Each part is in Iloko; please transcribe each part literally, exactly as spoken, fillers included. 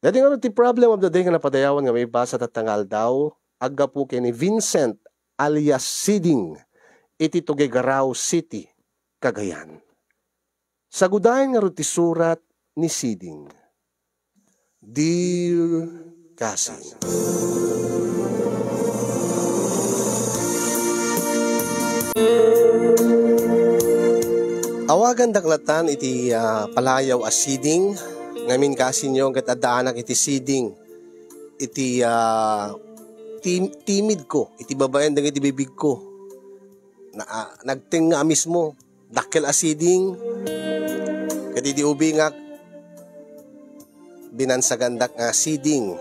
Daytoy ngarud ti problem of the day nga napadayawan nga maibasa tatta nga aldaw, aggapu ken ni Vincent alias Siding iti Tuguegarao City, Cagayan. Sagudayen ngarud ti surat ni Siding. Dear Cousin. Awagandak latan iti, ah, palayaw a Siding, ngamin kasinyo ket addaanak iti Siding iti, ah, tim-, timidko, iti babaen dagiti bibigko. Na, ah, nagtengnga a mismo, dakkel a Siding, ket idi ubingak, binansagandak nga Siding.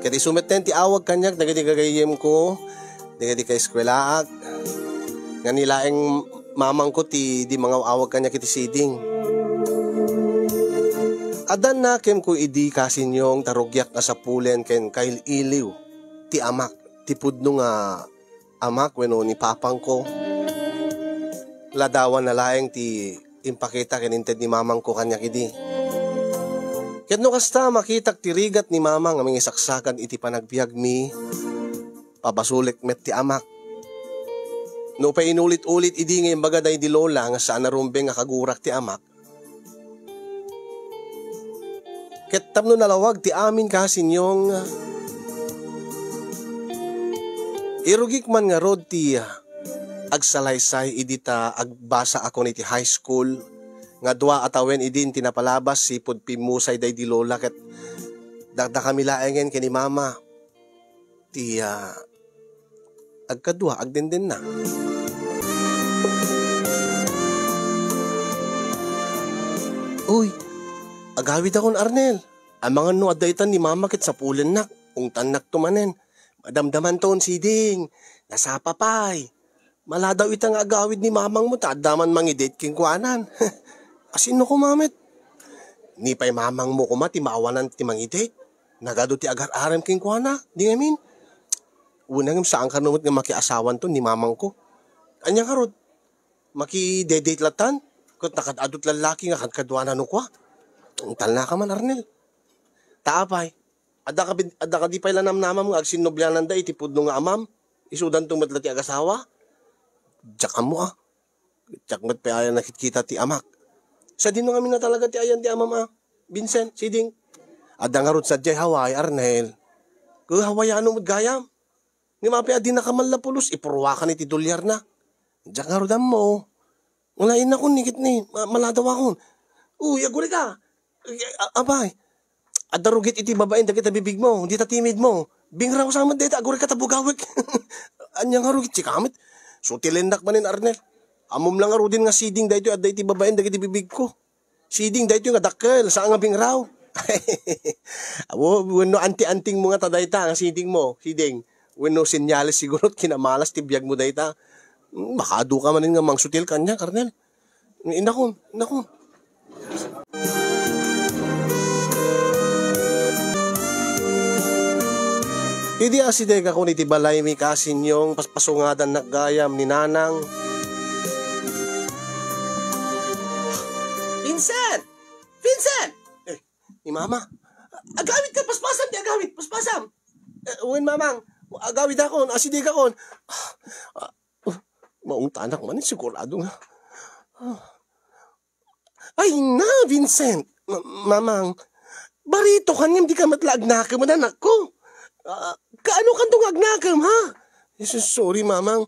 Ket isu metten ti awag kaniak dagiti gagayyemko, dagiti kaeskuelaak, nga ni laeng mamangko ti di mangaw-awag kaniak iti Siding. Adda nakemko idi kasinyong ta rugiak nga sapulen ken kail-iliw ti amak, ti pudno nga amak wenno ni papangko. Ladawanna laeng ti impakita ken inted ni mamangko kaniak idi. Ket no kasta, makitak ti rigat ni mama nga mangisaksakan iti panagbiagmi, pabasolek met ti amak. No pay inulit-ulit idi nga imbaga daydi lola nga saan a rumbeng a kagurak ti amak, ket tapno nalawag ti amin kasinyong, irugik man ngarud ti agsalaysay idi ta agbasa akon iti high school nga dua a tawen idin ti napalabas sipud pimmusay daydi lola ket dakdakami laengen ken ni mama ti, ah, agkadua agdendenna. Uy, agawidakon, Arnel. Amangan no adda itan ni mama ket sapulennak, ungtannakto manen. Madamdamanton, Siding. Nasapa pay. Maladaw ita nga agawid ni mamangmo ta adda man mangi-date kenkuanan. Asino koma met? Ni pay mamangmo koma ti maawanan ti mangi-date. Nagadu ti agar-arem kenkuana, di ngamin. Wen ngem saan kano met nga makiasawanto ni mamangko. Ania ngarud? Makidedate latan? Ket nakad-adu ti lallaki nga kadkaduana no kua. Talnaka man, Arnel. Ta apay, adda ka, adda kadi pay la namnamam nga agsinnobiananda iti pudno nga amam? Isudanto met la ti agasawa? Diak ammo, a. Diak met pay aya nakitkita ti amak. Sadino ngamin a talaga ti ayan ti amam, a? Vincent, Siding. Adda ngarud sadiay Hawaii, Arnel. Ket Hawaiano met gayam. Ngem apay a dinaka man la pulos, ipurwakan iti dolyarna. Diak ngarud ammo. Wala, innakon ni ket ni, ma-, maladawakon. Uy, agurika. Ay, a-, apay. Adda rugit iti babaen dagiti bibigmo, dita timidmo. Bingraw sa met dayta, agurika ta bugawek. Ania ngarud ket sika met? Sutilennak manen, Arnel. Ammom la ngaruden nga Siding daytoy adda iti babaen dagiti bibigko. Siding daytoy nga dakkel, saan nga bingraw. Awo, wenno anti-antingmo nga ta dayta nga Sidingmo, Siding. Wenno senyales siguro kinamalas ti biagmo dayta. Hmm, makaadu ka manen nga mangsutil kaniak, Arnel. Innakon, innakon. Idi asidegakon iti balaymi, kasinyong, paspasungadannak gayam ni Nanang. Vincent! Vincent! Eh, ni Mama. Agawid ka, paspasam ti agawid, paspasam. Eh, wen, Mamang, agawidakon, asidegakon. Ah, uh, maungtanak manen, sigurado nga. Ah. Ay na, Vincent! Ma-, Mamang, baritokan ngem dika met la agnakem, anakko. Ah, kaano kanto nga agnakem, ha? Jesus, sorry, Mamang.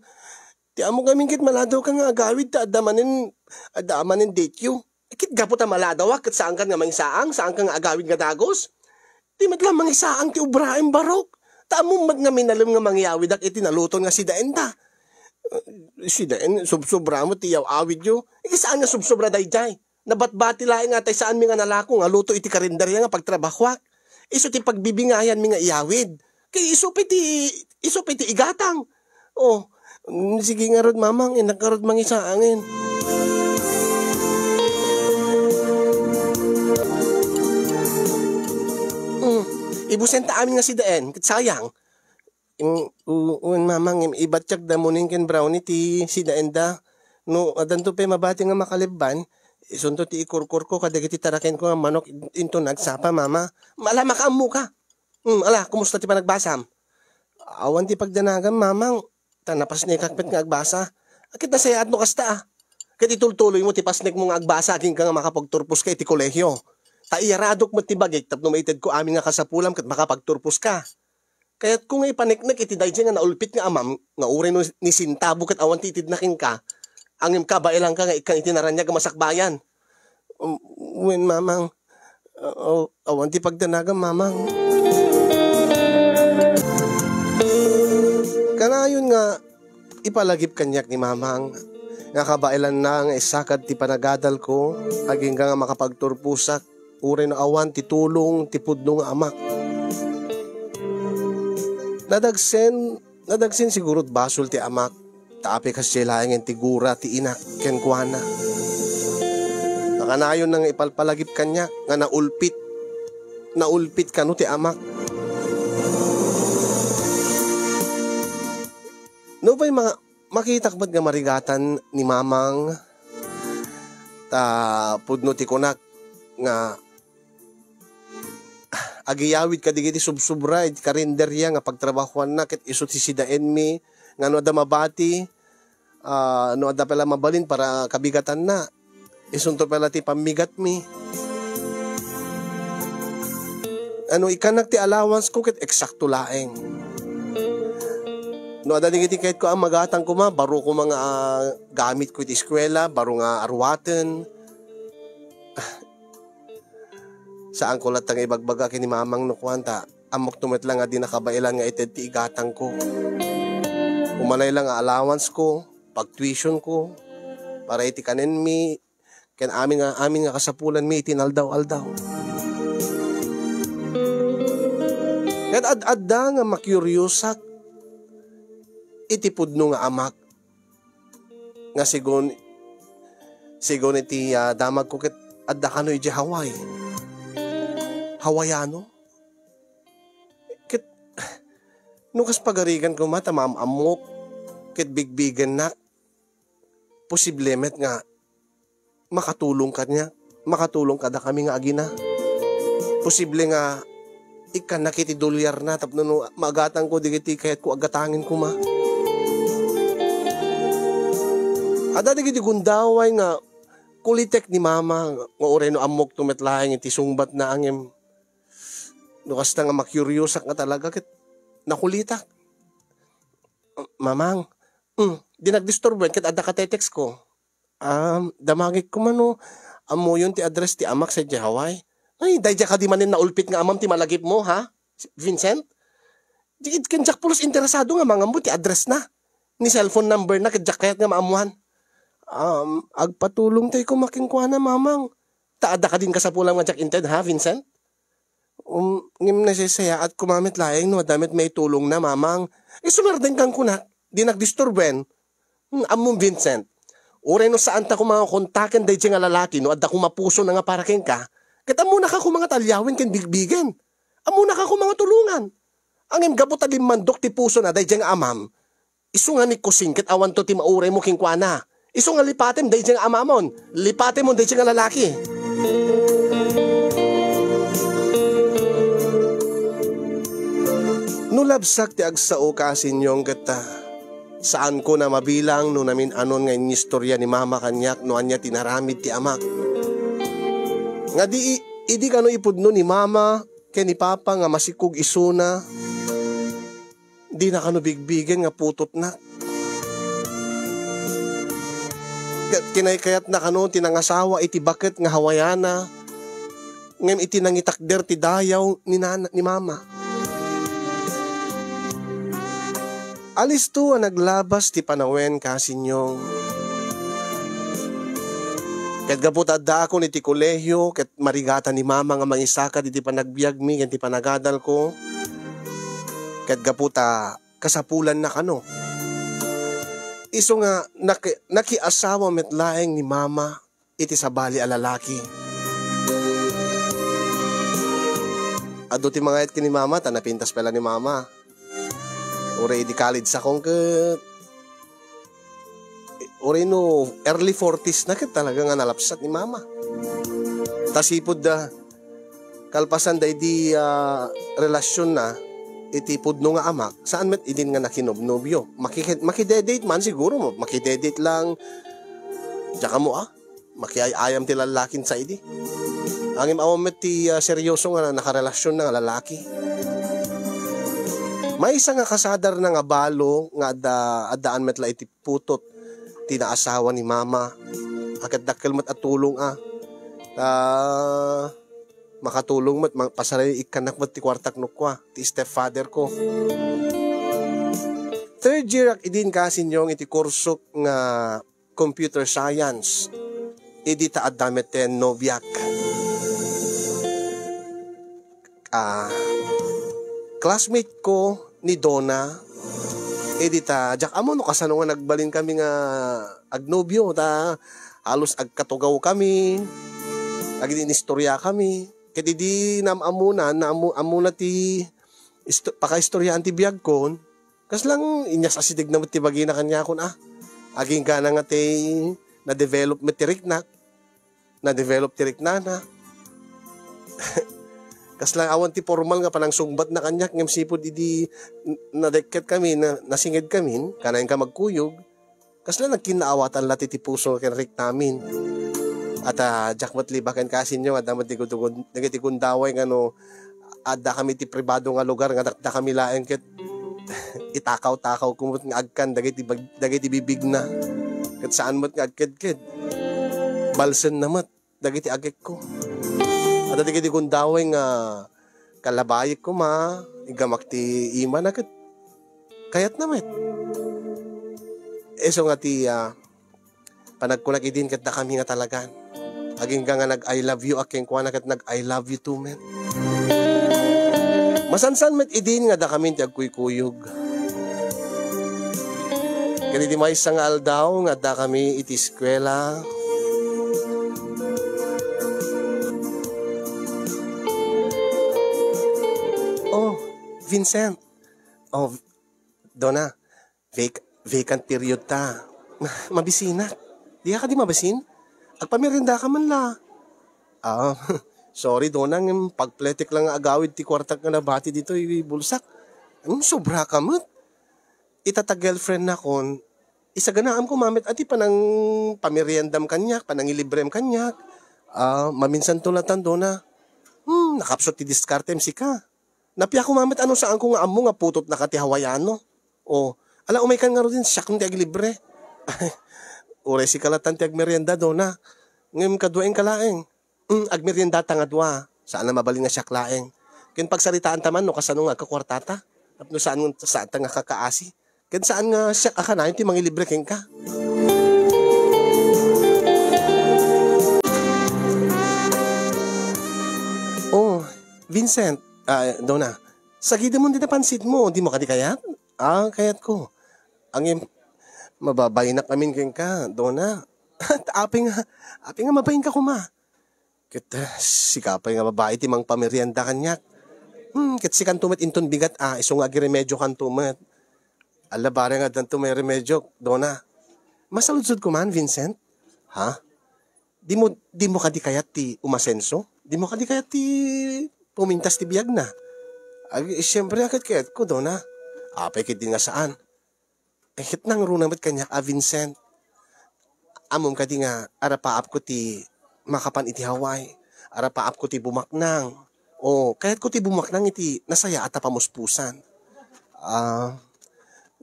Ti ammok ngamin ket maladaw ka nga agawid ta adda manen, adda manen date-yo. Ket gapu ta maladawak ket saankan nga mangisaang, saankan nga agawid nga dagus. Di met la mangisaang ti obraem, barok. Ta ammom met nga minalem nga mangiyawidak iti naluton nga sidaenda. Eh, sidaen, sobsobra met ti iyaw-awidyo. Iti saan nga sobsobra daydiay? Nabatbati laeng nga tay saanmi nga nalako nga luto iti karinderya nga pagtrabahuak. Isu ti pagbibingayanmi nga iyawid. Kay isu pay ti, isu pay ti igatang. Oh, mm, sige ngarud, Mamang, innak ngarud mangisaangen. Mm, ibusenta amin nga sidaen, ket sayang. Im, u-, wen, Mamang, im, ibatiak damunen ken brownie ti sidaenda. No, addanto pay mabati nga makalebban, Isunto ti ikurkurko kadagiti tarakenko nga manok in-, inton agsapa, Mama. Ala, makaammoka. Hmm, ala, kumusta ti panagbasam? Awan ti pagdanagam, Mamang. Ta napasnekak met nga agbasa. Ket nasayaat no kasta, a. Ket itultuloymo ti pasnekmo nga agbasa agingga nga makapagturposka iti kolehio. Ta iyaradok met ti bagik tapno maitedko amin nga kasapulam ket makapagturposka. Kayatko nga ipaneknek iti daydiay nga naulpit nga amam nga uray no ni sentabo ket awan ti itedna kenka, ngem kabaelanka nga ikkan iti naraniag a masakbayan. Um, wen, Mamang. Uh, awan ti pagdanagam, Mamang. Kanayon nga ipalagip kaniak ni Mamang nga kabaelanna nga isakad ti panagadalko agingga nga makapagturposak uray no awan ti tulong ti pudno nga amak. Nadagsen, nadagsen sigurot basol ti amak, ta apay kasdiay laengen ti gura ti inak kenkuana. Nakanayonna nga ipalpalagip kaniak nga naulpit, naulpit kano ti amak. Nupay ma-, makitak met nga marigatan ni Mamang, ta pudno ti kunak nga agiyawid kadigiti subsubra iti karinderya nga pagtrabahuanna ket isu ti sidaenmi nga no adda mabati, ah, no adda pay la mabalin para kabigatanna, isunto pay la ti pammigatmi. Ano, ikkannak ti allowance ko ket eksakto laeng. No adda dagiti kayatko a magatang koma, baro koma nga, ah, gamitko iti eskuela, baro nga aruaten. Saanko latta nga ibagbaga ken ni Mamang no kuan ta ammokto met la nga di nakabaelan nga ited ti igatangko. Umanay la nga allowance ko, pag-tuition ko, para iti kanenmi, ken amin nga, amin nga kasapulanmi iti inaldaw-aldaw. Ket ad-adda nga makiuriosak iti pudno nga amak. Nga sigun, sigun iti, ah, damagko ket adda kano idiay Hawaii. Hawaiano? Ket, no kas pagarigan koma ta maam-ammok, ket bigbigennak, posible met nga makatulong kaniak, makatulong kadakami nga agina. Posible nga ikkannak iti dolyarna tapno no magatangko dagiti kayatko a gatangen koma. Adda dagiti gundaway nga kulitek ni Mama nga uray no ammokto met laeng iti sungbatna ngem no kasta nga makiuriosak nga talaga ket nakulitak. Mamang, mm, di nagdisturbo ket adda ka text ko. Um, damagek koma no ammoyon ti address ti amak sadiay Hawaii. Ay, daydiay kadi manen naulpit nga amam ti malagipmo, ha, Vincent? Di ket ken diak pulos interesado nga mangammo ti addressna. Ni cellphone numberna ket diak kayat nga maammoan. Um, agpatulongtay koma kenkuana, Mamang. Ta adda kadin kasapulam nga diak inted, ha, Vincent? Um, ngem nasayaat koma met laeng no adda met maitulongna, Mamang. Isu nga ardengkan kunak, di nagdisturben. Hmm, ammom, Vincent, uray no saanta koma nga kontaken daydiay nga lalaki no adda koma pusona nga para kenka, ket ammonaka koma nga talliawen ken bigbigen. Ammonaka koma nga tulongan. Ngem gapu ta limmandok ti pusona daydiay nga amam, isu nga ni kusing ket awanto ti mauraymo kenkuana. Isu nga lipatem daydiay nga amamon. Lipatemon daydiay nga lalaki. No labsak ti agsao, Kasinyong, ket, ah, saanko na mabilang no namin-anon nga inistorya ni Mama kaniak no ania ti inaramid ti amak. Nga di i-, idi kano ipudno ni Mama ken ni Papa nga masikkog isuna, dina kano bigbigen nga putotnak. Ket kinaykayatna kano ti nangasawa iti baket nga Hawaiana, ngem iti nangitakder ti dayaw ni nana-, ni Mama. Alisto a naglabas ti panawen, Kasinyong. Ket gapu ta addaakon iti kolehio, ket marigatan ni Mama nga mangisakad iti panagbiagmi ken ti panagadalko. Ket gapu ta kasapulanna kano. Isu nga naki-, nakiasawa met laeng ni Mama iti sabali a lalaki. Adu ti mangayat ken ni Mama, ta napintas pay la ni Mama. Uray idi college-akon ket Uray no early forties na ket talaga nga nalapsat ni mama. Ta sipud da, kalpasan daydi, ah, relasionna iti pudno nga amak, saan met idin nga nakinobnobio. Makike-, makidedate man siguro, makidedate lang. Diak ammo, ah. Makiay-ayam ti lallakin sa idi. Ngem awan met ti, ah, seryoso nga nakarelasion na nga lalaki. Maysa nga kasadarna nga balo nga adda, addaan met la iti putot ti naasawa ni mama. A ket dakkel met a tulong a. Ta makatulong met, ma-, pasarayikkanak met ti kuartak no kua, ti stepfather ko. Third year ak idin, kasinyong, iti kursok nga computer science. Idi ta adda met ti nobiak. Ah, classmate ko ni Donna, idi ta, diak ammo no kasano nga nagbalin kami nga agnobio, ta halos agkatugaw kami, agin-inistorya kami. Ket idi naam-ammona, naammo-, ammona ti isto-, pakaistoryaen ti biagkon, kasla inyas asideg na met ti bagina kaniakon, ah. Agingga na nga ti na-develop met ti riknak, na-develop ti riknana. Kasla awan ti formal nga panangsungbatna kaniak, ngem sipud idi n-, nadekket kami, na, nasinged kamin, kanayon ka magkuyog, kasla nagkinnaawatan la ti, ti puso ken riknamin. At, ah, diak met libaken, kasinyong, adda met ti gudugun-, dagiti gundaway nga no adda kami ti pribado nga lugar nga dakdakam laeng ket itakaw-takawko met nga agkan dagiti bag-, dagiti bibigna. Ket saan met nga agkedked. Balsenna met dagiti agekko. Adda dagiti gundaway nga kalabayek koma, igamak ti imana ket kayatna met. Isu nga ti, ah, panagkunak idin ket dakami nga talagan. Agingga nga nag-I love you ak kenkuana ket nag-I love you too met. Masansan met idin nga dakamin ti agkuykuyog. Ket iti maysa nga aldaw nga addakami iti eskuela, "Oh, Vincent. Oh, Donna, vac-, vacant period ta. Ma-, mabisinak. Dika kadi mabasin? Agpameriendaka man la." "Ah, sorry, Donna, ngem pagpletek lang nga agawid ti kuartak nga nabati ditoy bulsak. Ngem sobra ka met. Ita ta girlfriend nakon, isaganaam koma met a ti panangpameriendam kaniak, panangilibrem kaniak. Ah, maminsanto latan, Donna. Hmm, nakapsut ti diskartem sika. Napiak koma met a no saanko nga ammo nga putotnaka ti Hawaiano. O, ala, umaykan ngaruden, siakon ti aglibre." "Uray sika latan ti agmerienda, Donna. Ngem kaduaenka laeng." "Mm, agmeriendata nga dua. Saan a mabalin nga siak laeng. Ken pagsaritaanta man no kasano nga agkakuartata. Tapno saan, saanta nga kakaasi. Ken saan nga siak a kanayon ti mangilibre kenka." "Oh, Vincent, ah, Donna, sagidemon ti napansitmo, dimo kadi kayat?" "Ah, kayatko. Ngem, mababainak amin kenka, Donna." "Apay nga, apay nga mabainka koma?" "Ket, ah, sika pay nga babai ti mangpamerienda kaniak. Hmm, ket sikanto met inton bigat a, isu nga agiremediokanto met." "Ala, bareng addanto mairemedio, Donna." "Masaludsodko man, Vincent. Ha? Dimo, dimo kadi kayat ti umasenso? Dimo kadi kayat ti pumintas ti biagna?" "Ay, siempre, a ket kayatko, Donna. Apay ketdi nga saan?" "Eh, ket nangruna met kaniak a, Vincent. Ammom kadi nga arapaapko ti makapan iti Hawaii, arapaapko ti bumaknang. O, kayatko ti bumaknang iti nasayaat a pamuspusan." "Ah,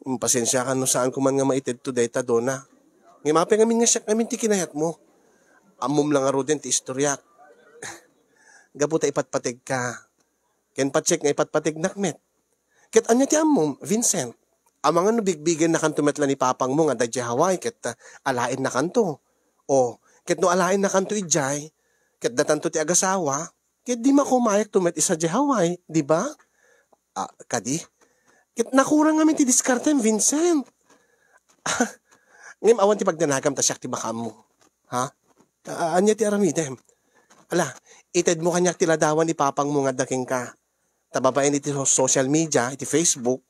mm, pasensiakan no saanko man nga maitedto dayta, Donna. Ngem apay ngamin nga siak ngamin ti kinayatmo? Ammom la ngaruden ti istoriak. Gapu ta ipatpategka. Ken patsek nga ipatpategnak met. Ket ania ti ammom, Vincent? Amangan no bigbigennakanto met la ni papangmo nga adda idiay Hawaii ket, ah, alaennakanto. O, ket no alaennakanto idiay, ket datanto ti agasawa, ket di makumayakto met isa idiay Hawaii, di ba?" "Ah, kadi? Ket nakurang ngamin ti diskartem, Vincent. Ngem awan ti pagdanagam ta siak ti makaammo. Ha? Ah, ania ti aramidem? Ala, itedmo kaniak ti ladawan ni papangmo nga adda kenka. Ta babaen iti so-, social media, iti Facebook,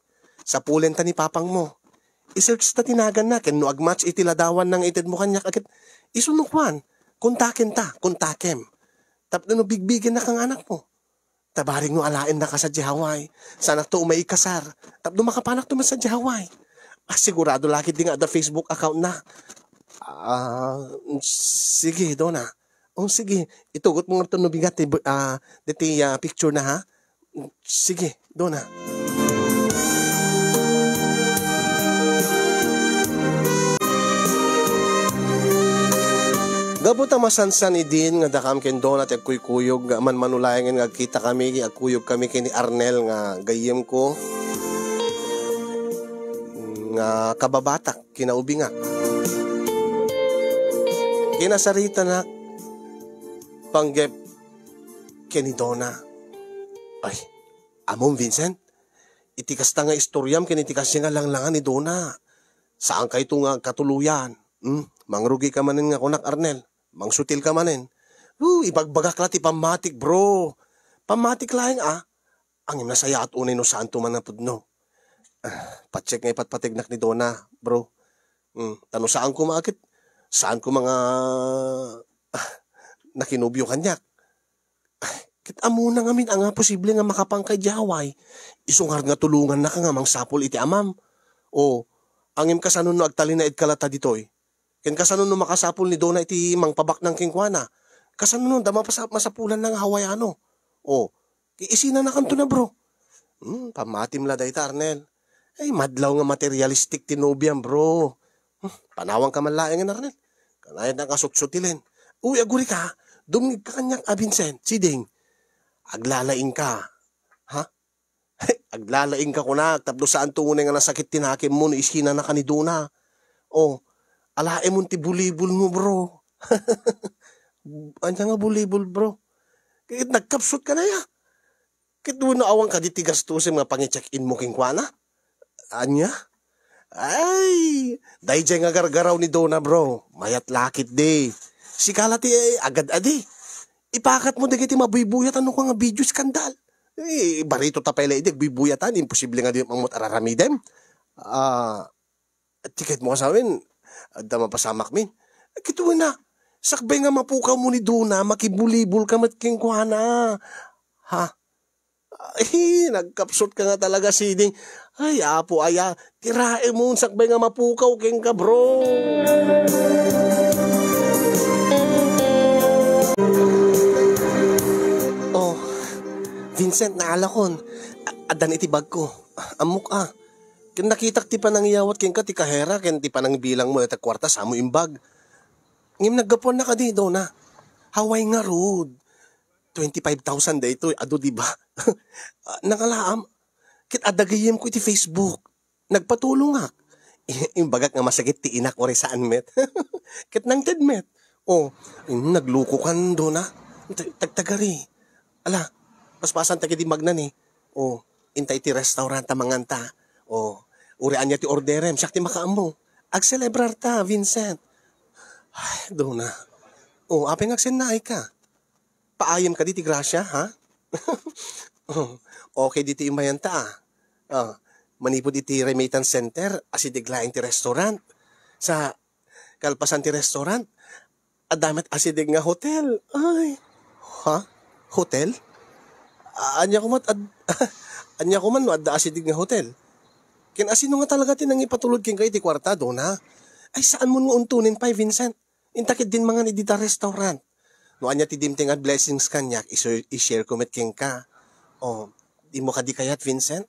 sapulenta ni papangmo. I-search ta ti naganna, ken no agmatch iti ladawanna nga itedmo kaniak, a ket isu no kuan, kontakenta, kontakem. Tapno no bigbigenna ka nga anakmo. Ta barek no alaennaka sadiay Hawaii, saanakto umay ikasar, tapno makapanakto met sadiay Hawaii. Ah, sigurado la ketdi nga adda Facebook account na. Ah, sige, Dona. Oh, sige. Itugotmo ngarud no bigat ti, ah, deti, ah, picture na, ha? Sige, Dona. Gapu ta masansan idin nga dakam ken Dona ti agkuykuyog, manmano laengen nga agkitakami, agkuyogkami ken ni Arnel nga gayyemko, nga kababatak, kinaubingak. Kinasaritanak, panggep, ken ni Dona. Ay, ammom, Vincent, iti kasta nga istoriam ken iti kasta nga langlanga ni Dona, saankayto nga agkatuloyan. Hmm? Mangrugika manen nga kunak, Arnel. Mangsutilka manen. Uh, ibagbagak la ti pammatik, bro. Pammatik laeng, ah. Ngem nasayaat unay no saanto man a pudno. Ah, pacheck nga ipatpategnak ni Dona, bro. Hmm, ta no saan koma ket, saan koma nga, ah, nakinobio kaniak. Ket ammona ngamin a nga posible nga makapanka idiay Hawaii. Isu ngarud nga tulongannaka nga mangsapul iti amam. O, ngem kasano no agtalinaedka latta ditoy? Ken kasano no makasapul ni Dona iti mangpabaknang kenkuana? Kasano no adda mapasa-, masapulanna nga Hawaiano? O, i-, isinanakanto na, bro. Hmm, pammatim la dayta, Arnel. Ay, madlaw nga materialistic ti nobiam, bro. Hmm, panawanka man laengen, Arnel. Kanayon nga sutsutilen. Uy, agurika, dumngegka kaniak a, Vincent, siding. Aglalaingka. Ha? Aglalaingka kunak, tapno saanto unay nga nasakit ti nakemmo no isinanaka ni Dona. O, alaemon ti bulibol mo, bro. Ania nga bulibol, bro? Ket nagkapsutka na ya. Ket wenno awan kadi ti gastusem nga pangi-check-in mo kenkuana? Ania? Ay, daydiay nga gargaraw ni Dona, bro. Mayat la ketdi. Sika la ti agad-adi. Ipakatmo dagiti mabuybuyat a nuka nga video skandal. Eh, barito ta pay la idi agbuybuyatam, imposible nga di ammot araramidem. Ah, tikayatmo a sawen, adda mapasamakmin. Kitaenna, sakbay nga mapukawmo ni Dona, makibulibol ka met kenkuana. Ha? Ay, nagkapsutka nga talaga, siding. Ay, Apo, aya, tiraemon, sakbay nga mapukaw kenka, bro. Oh, Vincent, naalakon. A-, addan iti bagko. Ammok, ah. Ken nakitak ti panangiyawat kenka ti kahera ken ti panangbilangmo iti kuarta, samo imbag. Ngem naggapuanna kadi, Dona? Hawaii ngarud. Twenty-five thousand daytoy, adu, di ba? Ah, nangalaam. Ket adda gayyemko iti Facebook. Nagpatulongak. Imbagak nga masakit ti inak, uray saan met. Ket nangted met. Oh, mm, naglukokan, Dona. Tag-, tagtagari. Ala, paspasanta kadi magna ni. Oh, inta iti restaurant a manganta. Oh, uray ania ti orderem, siak ti makaammo. Agselebrarta, Vincent. Ay, Dona. Oh, apay nga agsennaayka? Paayem kadi ti grasia, ha? Oh, okay ditoy immayanta, ah. Ah, manipud iti remittance center, asideg laeng ti restaurant. Sa kalpasan ti restaurant, adda met asideg nga hotel. Ay, ha? Hotel? A-, ania koma ad-, ania koma no adda asideg nga hotel? Ken asino nga talaga ti nangipatulod kenka iti kuarta, Dona? Ay, saanmon nga untonen pay, Vincent. Inta ketdin mangan idi ta restaurant. No ania ti dimteng a blessings kaniak, isu-, i-share ko met kenka. Oh, dimo kadi kayat, Vincent?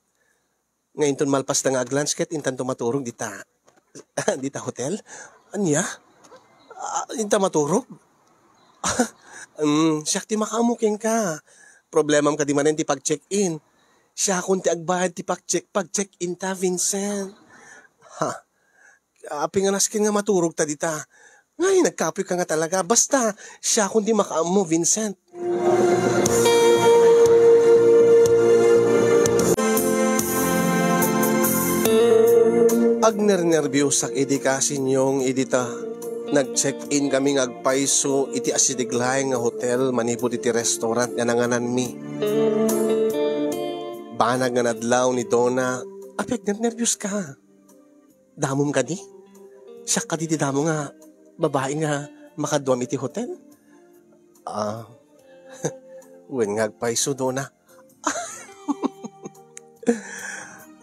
Nga inton malpasta nga aglunch ket intanto maturog dita, dita hotel? Ania? Ah, inta maturog? Mm, siak ti makaammo kenka. Problemam kadi manen ti pag-check-in. Siakon ti agbayad ti pag-check, pag-check-in ta, Vincent. Ha? Apay nga nasken nga maturog ta dita? Ngay, nagkapoy ka nga talaga. Basta, siakon ti makaammo, Vincent. Agnernerbiosak idi kasinyong idi ta nag-check-in kami nga agpayso iti asideg laeng nga hotel manipud iti restaurant nga nangananmi. Banag nga nadlaw ni Dona, apay agnernerbios ka? Damom kadi? Siak kadi ti damo nga babai nga makaduam iti hotel? Ah, wen nga agpayso, Dona.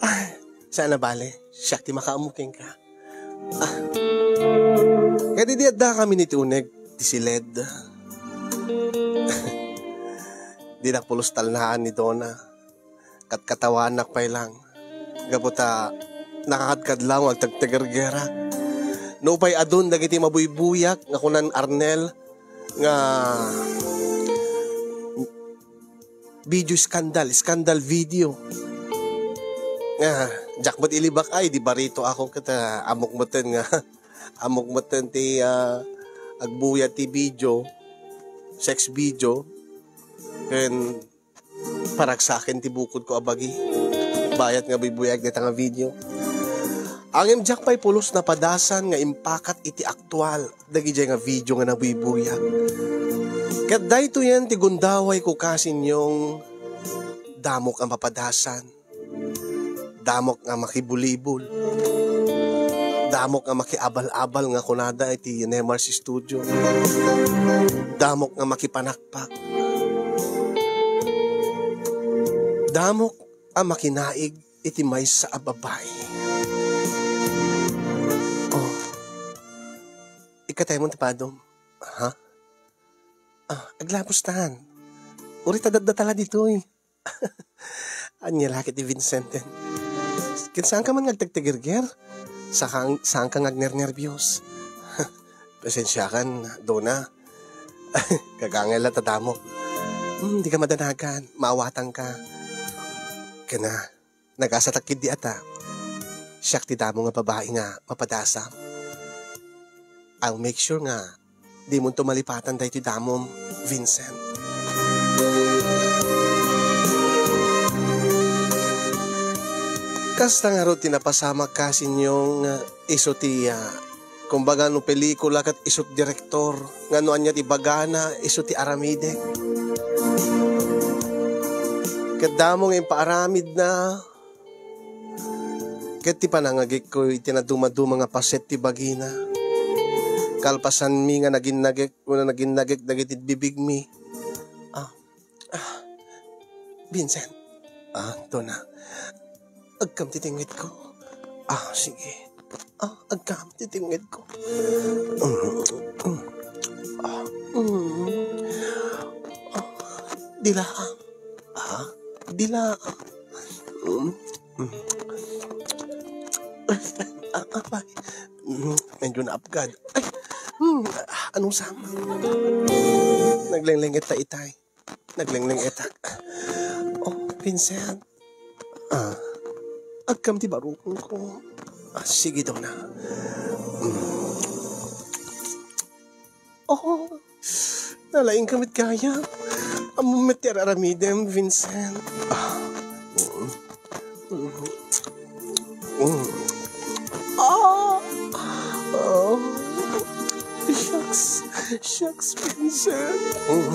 Ay, saan a bale, siak ti makaammo kenka. Ah. Ket idi addakami iti uneg ti siled, dinak pulos talnaan ni Dona. Katkatawaannak pay lang. Gapu ta nakakadkadlaw nga agtagtagergerak. Nupay adun dagiti mabuybuyak nga kunan Arnel nga video scandal, scandal video. Nga, diak met ilibak ay, di barito ako ket, ah, ammok metten nga, ammok metten ti, ah, agbuya ti video, sex video, ken paragsaken ti bukodko a bagi. Bayat nga buybuyaek dayta nga video. Ngem diak pay pulos napadasan nga impakat iti aktual dagidiay nga video nga nabuybuyak. Ket daytoyen ti gundawayko, Kasinyong, damok a mapadasan. Damok nga makibulibol. Damok nga makiabal-abal nga kunada iti Nemar's Studio. Damok nga makipanakpak. Damok a makinaig iti maysa a babai. Oh. Ikataymon ti padom. Ha? Ah, aglabos tan. Uray ta datdatala ditoy. Ania la ket ti Vincent? Ket saanka man nga agtagtagerger? Saka-, saanka nga agnernerbios? Pasensiakan, Dona. Gagangay la ta damok. Hmm, dika madanagan. Maawatanka. Ken, ah, nagasatak ketdi a ta siak ti damo nga babai nga mapadasam. I'll make sure nga dimonto malipatan daytoy damom, Vincent. Kasta ngarud ti napasamak, Kasinyong, isu ti, ah, kumbaga no pelikula ket isu ti direktor, nga no ania ti ibagana, isu ti aramidek. Ket damo nga impaaramidna, ket ti panangagikko iti nadumaduma nga paset ti bagina. Kalpasanmi nga naginnagek, wenno naginnagek dagiti bibigmi. Ah, ah, Vincent. Ah, Dona. Agkam ti tingngitko. Ah, sige. Ah, agkam ti tingngitko. Mm, mm. Ah, mm. Ah, dilaang. Ah, dilaang. Mm, mm. Ah, apay. Mm, medyo naapgad. Ay, mm, anong sama? Naglenglenget ta itay. Naglenglengetak. Oh, Vincent. Ah, agkam ti barukongko. Ah, sige, Dona. Mm. Oh, nalaingka met gayam. Ammom met ti ar-aramidem, Vincent. Ah. Mm. Mm. Mm. Ah! Ah! Shucks! Shucks, Vincent! Mm.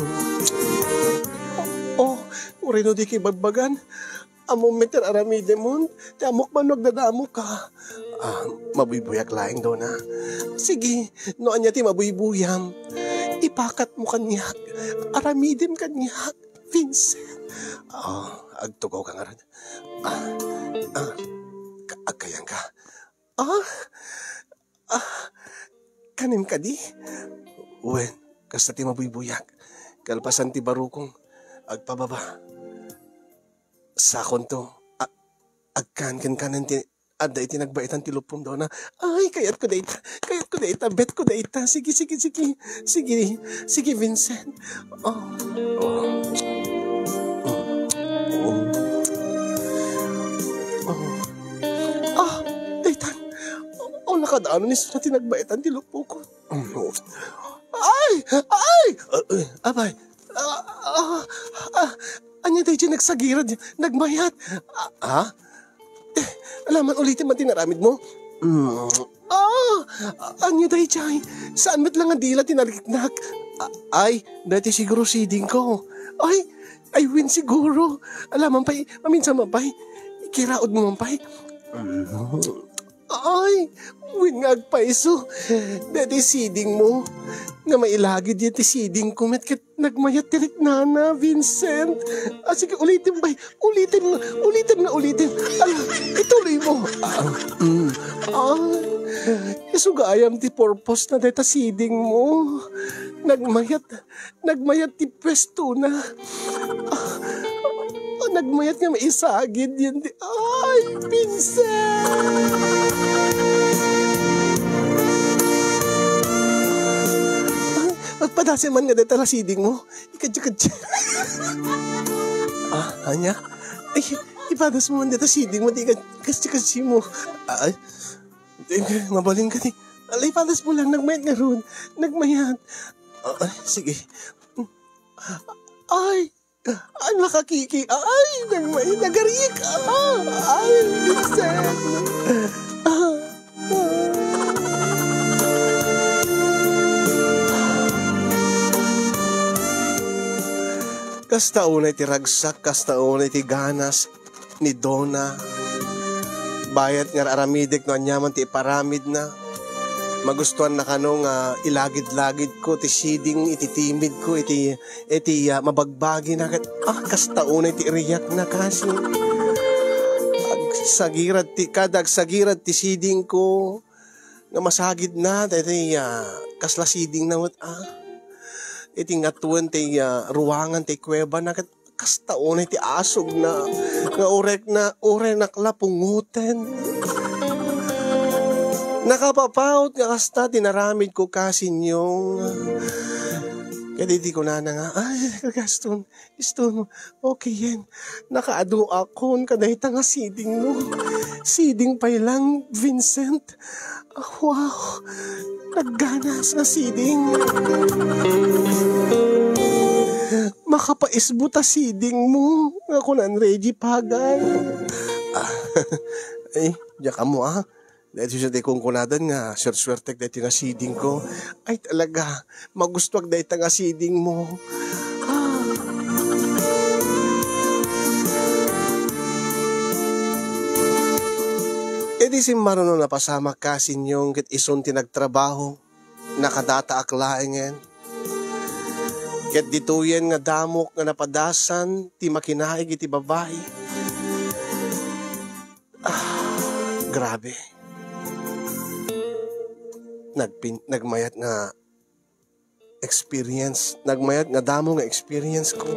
Oh, uray no dika ibagbagan, ammom met ti ar-aramidemon, ti ammok man no agdadamoka. Ah, mabuybuyak laeng, Dona. Sige, no ania ti mabuybuyam, ipakatmo kaniak, aramidem kaniak, Vincent. Ah, agtugawka ngarud. Ah, ah, ka-, agkayangka. Ah, ah, kanem kadi? Wen, kasta ti mabuybuyak. Kalpasan ti barukong, agpababa. Sakonto, a-, agkan kenka ti adda iti nagbaetan ti lupom, Dona. Ay, kayatko dayta. Kayatko dayta. Betko dayta. Sige, sige, sige. Sige. Sige, Vincent. Oh. Oh. Oh. Oh. Ah, daytan. Oh, nakadanon isuna ti nagbaetan ti lupokon. Ay! Ay! Ah, ah, apay. Ah, ah, ah, ania daydiay nagsagirad, nagmayat? Ah, ah? Eh, ala man ulitem man ti inaramidmo? Mm. Ah! Ania daydiay? Saan met la nga dila ti nariknak? Ah, ay, daytoy siguro sidingko. Ay, ay, wen siguro. Ala man pay, maminsan man pay. Ikiraudmo man pay. Mm. Ay, wen nga agpayso. Daytoy C D-mo. Nga mailagid daytoy C D-ko met ket nagmayat ti riknana, Vincent. Ah, sige, ulitem bay. Ulitem, ulitem nga ulitem. Ah, ituloy mo. Ah, mm. Ah, isu gayam ti purpose na dayta C D-mo. Nagmayat. Nagmayat ti puestona. Ah, nagmayat nga maisagid yan ti, ay, Vincent! Ah, padasem man nga dayta la C D-mo. Ikadya-kadya. Ah, ania? Ay, ipadasmo man dayta C D-mo, di ikadya-kadya mo. Ay, mabalin ka di. Alay, ipadasmo lang, nagmayat ngarud. Nagmayat. Ah, sige. Ay! Ay, nakakiki! Ay, nagmay-, nagarik! Ah! Ay, Vincent! Ah! Ah! Kasta unay ti ragsak, kasta unay ti ganas ni Donna. Bayat nga aramidek no aniaman ti iparamidna. Magustuanna kano nga ilagidlagidko ti C D-ng iti timidko, iti, iti, ah, mabagbagina ket, ah, kasta unay ti iriyakna kasi. Agsagirad ti, kada agsagirad ti C D-ngko nga masagidna, daytoy, ah, kasla C D-ngna met, ah. Iti ngatuen ti, ah, ruangan ti kuwebana ket kasta unay ti asugna, nga urekna, urenak la pungoten. Nakapapaut nga kasta ti naramidko, kasinyong. Kadidi kunana nga, "Ay, gaston, iston, okay yan. Nakaadu akon kadayta nga C D-mo. C D-ng pay lang, Vincent." Ah, wow! Nagganas nga C D-ng. Makapaisbo ta C D-mo nga kunan Reggie Pagay. Ah, eh, diak ammo, ah. Dahil siya di kong kunadan nga, swersuwertek dahil nga C D-ko. Ay, talaga, magustuak dayta nga C D-mo. Ah. Idi simmaruno napasamak, kasinyong, ket isun ti nagtrabaho, nakadataak laengen. Ket ditoyen nga damok nga napadasan ti makinaig iti babai. Ah, grabe. Nagpin-, nagmayat nga experience. Nagmayat nga damo nga experience ko.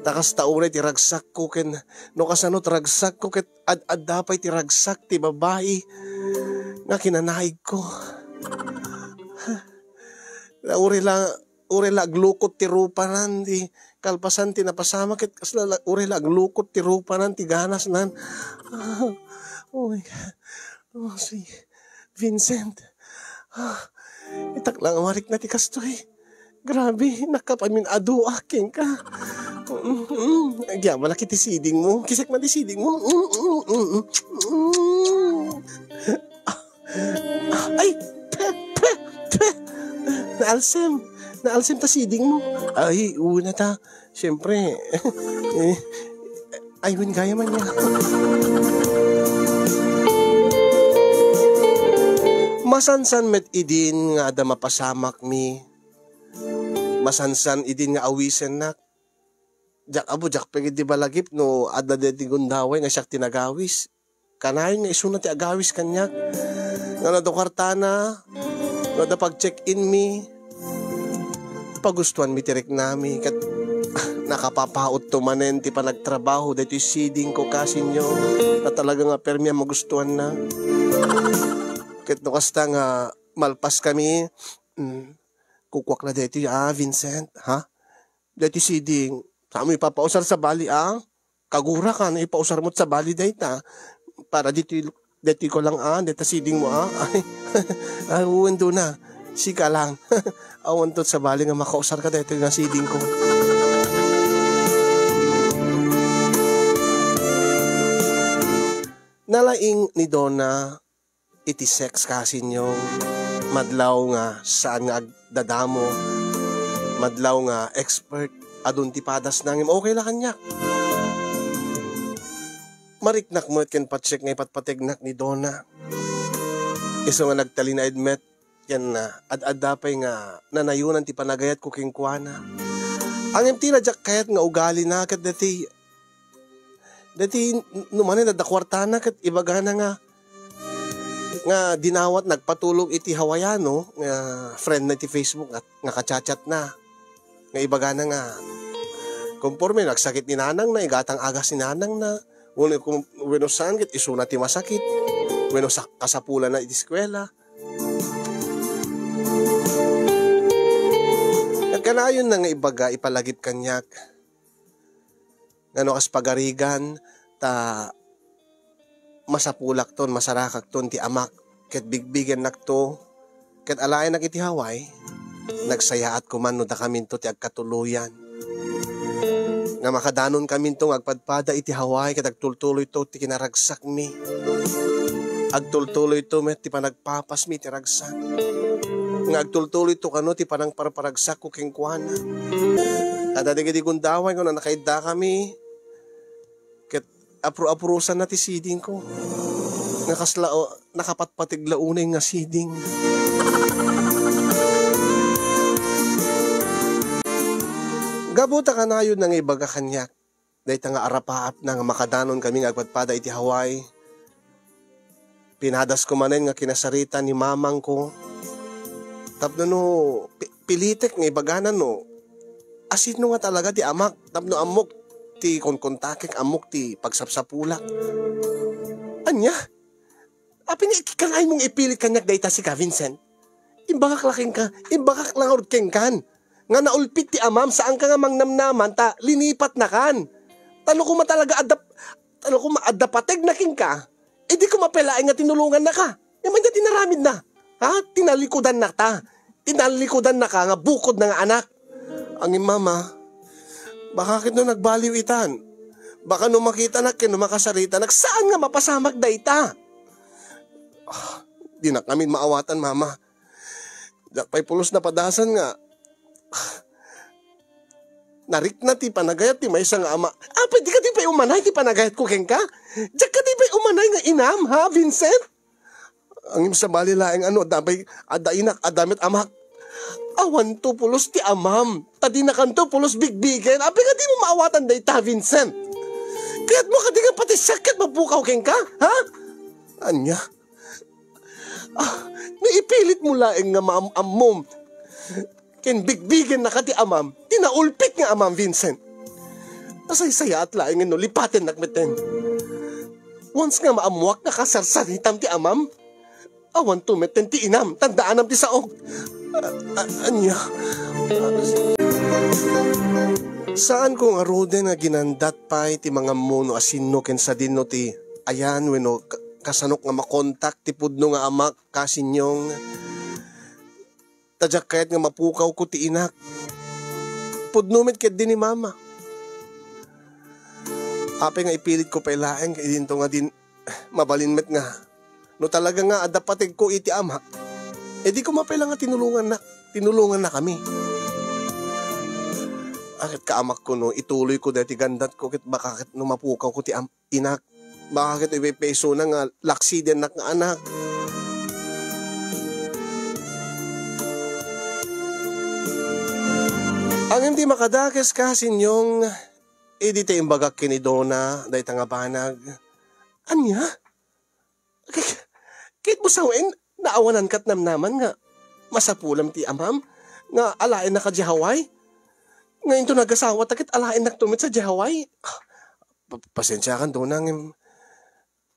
Ta kasta unay ti ragsakko ken no kasano ti ragsakko ket ad-adda pay ti ragsak ti babai nga kinanaigko. Uray la, uray la aglukot ti rupanan ti kalpasan ti napasamak ket kasla la, uray la aglukot ti rupanan ti ganasnan. Oh my God. Oh, si Vincent. Ah, itak lang a marikna ti kastoy. Grabe, nakapaminaduak kenka. Mm, mm. Agyamanak iti C D-mo. Kisek man ti C D-mo. Mm, mm, mm, mm. Ah, ay, pe, pe, pe. Naalsem. Naalsem ta C D-mo. Ay, una ta. Siyempre, eh, ay, wen gayam ania. Masansan met idin nga adda mapasamakmi. Masansan idin nga awisennak. Diak, abo, diak pay ketdi balagip no adda daydi gundaway nga siak ti nagawis. Kanayon nga isuna ti agawis kaniak. Nga no adda kuartana, no adda pag-check-in mi, pagustuanmi ti riknami, ket nakapapautto manen ti panagtrabaho daytoy C D-ko, kasinyong, a talaga nga permi a magustuanna. Ket no kasta nga malpaskami, mm, kukuak la daytoy, ah, Vincent, ha? Daytoy C D, saanmo ipapausar sabali, ah? Kagura ka no ipausar met sabali dayta. Para ditoy, daytoy ko lang, ah, dayta C D-mo, ah. Ay, ay, wen, Dona. Sika lang. Awan to sabali nga makausar ka daytoy nga C D-ko. Nalaing ni Dona iti sex, kasinyong, madlaw nga saan nga agdadamo, madlaw nga expert, adun ti padasna ngem okay la kaniak. Nariknak met ken patsek nga ipatpategnak ni Dona. Isu nga nagtalinaed met ken, ah, ad-adda pay nga nanayonan ti panagayatko kenkuana. Ngem ti diak kayat nga ugalina ket daytoy, daytoy n-, no manen adda kuartana ket ibagana nga, nga dinawat nagpatulog iti Hawaiano nga friend na iti Facebook nga, nga ka-chat-chat na. Nga ibagana nga, konforme nagsakit ni nanangna, igatang agas ni nanangna, wenno kum-, wenno saan ket isuna ti masakit, wenno sak-, kasapulanna iti eskuela. Nagkanayonna nga ibaga, ipalagip kaniak, nga no kas pagarigan, ta masapulakton, masarakakton ti amak, ket bigbigennakto, ket alaennak iti Hawaii, nagsayaat koman no dakaminto ti agkatuloyan. Nga makadanonkaminto nga agpadpada iti Hawaii ket agtultuloyto ti kinaragsakmi. Agtultuloyto met ti panagpapasmi iti ragsak. Nga agtultuloyto kano ti panangparparagsakko kenkuana. Adda dagiti gundaway nga nakaiddakami, ket apro-aprosanna ti sidingko. Nga kasla, o, nakapatpateg la unay nga siding. Gapu ta kanayonna nga ibaga kaniak, dayta nga arapaapna nga makadanonkami nga agpadpada iti Hawaii. Pinadasko manen nga kinasarita ni mamangko. Tapno no pi-, pilitek nga ibagana no asino nga talaga ti amak, tapno ammok ti kunkuntakek, ammok ti pagsapsapulak. Ania? Apay nga ikikanayon mong ipilit kaniak dayta sika, Vincent? Imbagak la kenka, imbagak la ngarud kenkan, nga naulpit ti amam, saanka nga mangnamnaman ta linipatnakan. Ta no koma talaga adda, ta no koma adda pategna kenka, idi koma pay laeng nga tinulongannaka. Ngem ania ti naramidna? Ha? Tinalikudannaka. Tinalikudannaka nga bukodna nga anak. Ngem, Mama, baka ket no nagbaliw itan, baka no makitanak ken no makasaritanak, saan nga mapasamak dayta? Ah, dinakami maawatan, Mama. Diak pay pulos napadasan nga, ah, narikna ti panagayat ti maysa nga ama. Apay, dika di pay umanay ti panagayatko kenka? Diak ka di pay umanay nga inam, ha, Vincent? Ngem sabali laeng no adda pay, adda inak, adda met amak. Awanto pulos ti amam, ta dinakanto pulos bigbigen. Apay nga dimo maawatan dayta, Vincent? Kayatmo kadi nga pati siak ket mapukaw kenka, ha? Ania? Ah, no ipilitmo laeng nga maam-ammom ken bigbigennaka ti amam, ti naulpit nga amam, Vincent. Nasaysayaat laeng no lipatennak metten. Once nga maammoak nga kasarsaritam ti amam, awanto metten ti inam, tandaanam ti saok. A-, a-, ania? Saanko ngaruden nga ginandat pay ti mangammo no asino ken sadino ti ayan wenno ka-, kasanok nga makontak ti pudno nga amak, kasinyong. Ta diak kayat nga mapukawko ti inak. Pudno met ketdi ni Mama. Apay nga ipilitko pay laeng, idinto nga din, mabalin met nga, no talaga nga adda pategko iti amak, e di koma pay la nga tinulongannak, tinulongannakami. Aket ka amak kuno, ituloyko daytoy gandatko ket baka ket no mapukawko ti am-, inak, baka ket ipepeisona nga laksidennak nga anak. Ngem ti makadakes, kasinyong, idi ta imbagak ken ni Dona dayta nga banag. Ania? Ket, ket mo sawen, naawanan kat namnaman nga masapulam ti amam nga alaennaka diay Hawaii? Nga inton agasawata ket alaennakto met sadiay Hawaii? Pa-, pasensiakan, Dona, ngem,